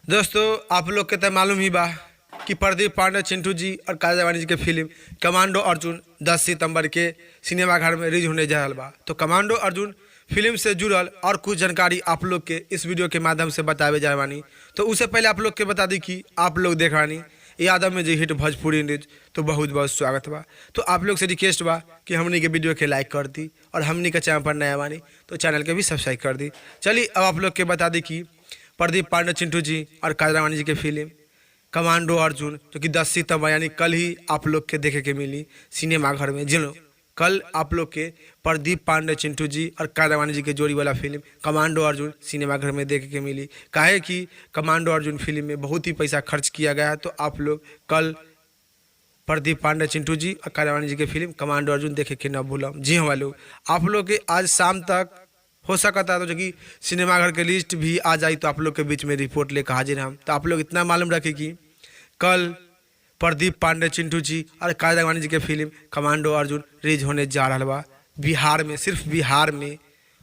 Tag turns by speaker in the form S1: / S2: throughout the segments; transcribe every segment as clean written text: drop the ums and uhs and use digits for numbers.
S1: दोस्तों, आप लोग के तो मालूम ही बा कि प्रदीप पांडे चिंटू जी और काजल वाणी जी के फिल्म कमांडो अर्जुन 10 सितंबर के सिनेमाघर में रिलीज होने जा रहा बा। तो कमांडो अर्जुन फिल्म से जुड़ल और कुछ जानकारी आप लोग के इस वीडियो के माध्यम से बतावे जा बानी। तो उससे पहले आप लोग के बता दी कि आप लोग देख रानी यादव में जी हिट भोजपुरी न्यूज, तो बहुत बहुत स्वागत बा। तो आप लोग से रिक्वेस्ट बा कि हमनी के वीडियो के लाइक कर दी और हमनी के चैनल पर नया बानी तो चैनल के भी सब्सक्राइब कर दी। चलिए अब आप लोग के बता दी कि प्रदीप पांडे चिंटू जी और काजरा वाणी जी के फिल्म कमांडो अर्जुन जो कि 10 सितंबर यानी कल ही आप लोग के देखे के मिली सिनेमा घर में। जिन कल आप लोग के प्रदीप पांडे चिंटू जी और काजरा जी के जोड़ी वाला फिल्म कमांडो अर्जुन सिनेमा घर में देखे के मिली। काहे कि कमांडो अर्जुन फिल्म में बहुत ही पैसा खर्च किया गया है। तो आप लोग कल प्रदीप पांडे चिंटू जी और काजरा जी के फिल्म कमांडो अर्जुन देखे के न भूलम। जी हाँ लोग, आप लोग के आज शाम तक हो सकता है तो जो कि सिनेमाघर के लिस्ट भी आ जाए तो आप लोग के बीच में रिपोर्ट लेकर हाजिर हम। तो आप लोग इतना मालूम रखें कि कल प्रदीप पांडे चिंटू जी और काजल जी के फिल्म कमांडो अर्जुन रिलीज होने जा रहा बा बिहार में, सिर्फ बिहार में,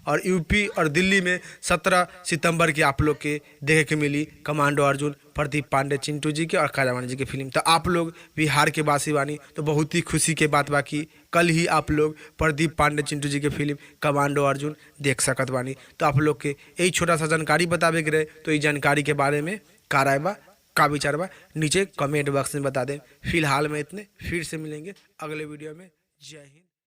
S1: और यूपी और दिल्ली में 17 सितंबर के आप लोग के देखे के मिली कमांडो अर्जुन प्रदीप पांडे चिंटू जी के और काजल जी के फिल्म। तो आप लोग बिहार के वासी बानी तो बहुत ही खुशी के बात बा कि कल ही आप लोग प्रदीप पांडे चिंटू जी के फिल्म कमांडो अर्जुन देख सकत बानी। तो आप लोग के यही छोटा सा जानकारी बतावे के रहे। तो इस जानकारी के बारे में का राय बा, का विचार बा, नीचे कमेंट बॉक्स में बता दें। फिलहाल में इतने, फिर से मिलेंगे अगले वीडियो में। जय हिंद।